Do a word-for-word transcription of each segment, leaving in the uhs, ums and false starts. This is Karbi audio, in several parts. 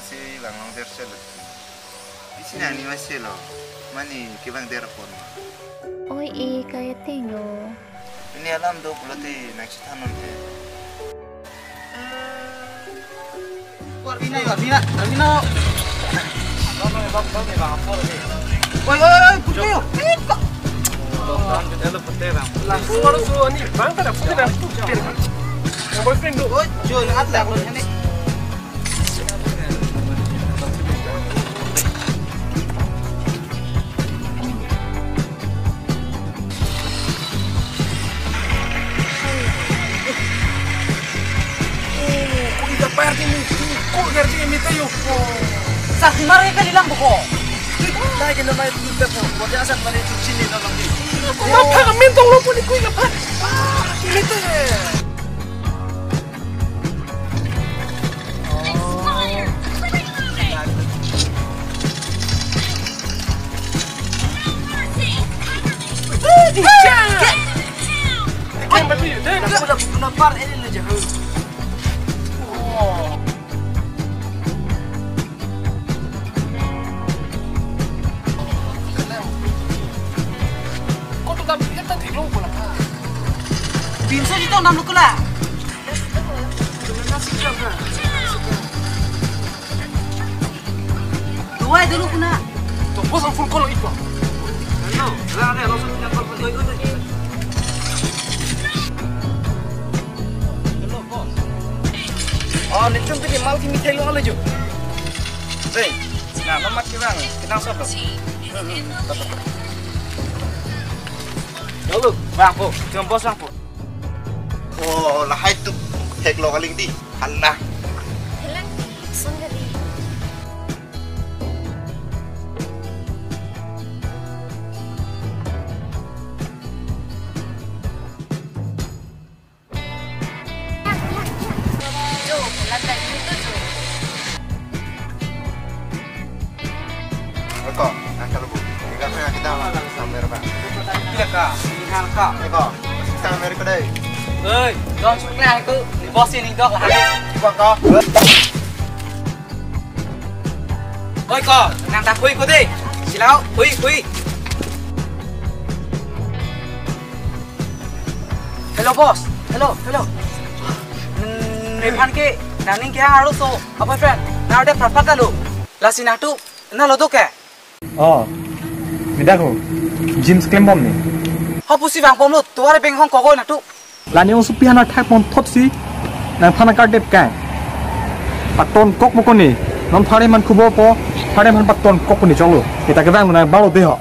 Si bang longder selo. Isi nangli ma selo. Mane kevangder pon ma. Oi, e kaya tengo. Pini alam do pulote nangchethan non he. Warvina, Warvina, Warvina. Oi, oi, oi, putri yo. Langsung harus suruh ni, bang, kada putri dan putri. Yang boyfriend do. Oi, Jo, lahat lahat lo ini. Ko ida party ni, ko garji ni tayo ko. Sa kimar ke kalilang buko. Lagi na mai tu ko, ko dia asal mari tu sini na lagi. Mapha kami tong lo pun ikui na pha. Ah, ini teh. Pinso jito nam lukula. Duai dulu kuna. To bos ang phone call ipo. Hello, la ne lo sun call pun. Hello, boss. Oh, netum pini mal kimi thelo alo jo. Hey, na nomor ki bang, kenang sob. Hello, bang po, cuma bos bang po. Oh, lahai tu hek lo kaling di. Hala. Helang, song kali. Jo, helang kayu tu jo. Oi ko, nang kalau bu. Tinggal saya kita makan sambil apa? Iya ka, tinggal ka. Oi ko, sambil kedai. Oi, dong sukla aku. Ni bos ini dok lah. Coba ko. Oi ko, nang ta hui ko de. Silau, hui, hui. Hello boss. Hello, hello. Hmm, nephan ke nangning ke aro so, apa friend? Nang de prapat lalu. Lasi natu, na lo do ke? Oh, midak ho. James klembom ni. Ho pusi bang pom lo, tuare beng hong kogo natu. Lani ong supi hana thak pon thot si nangphan akar dep kai. Paton kok mo koni. Non phare man kubo po, phare man paton kok koni cholo. Kita ke bang nang balo de ho.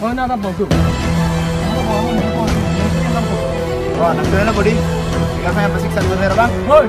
Oi, na, na, bang tu. Oh, anak tu na bodi. Tinggal saya pasik satu meter, bang. Oi.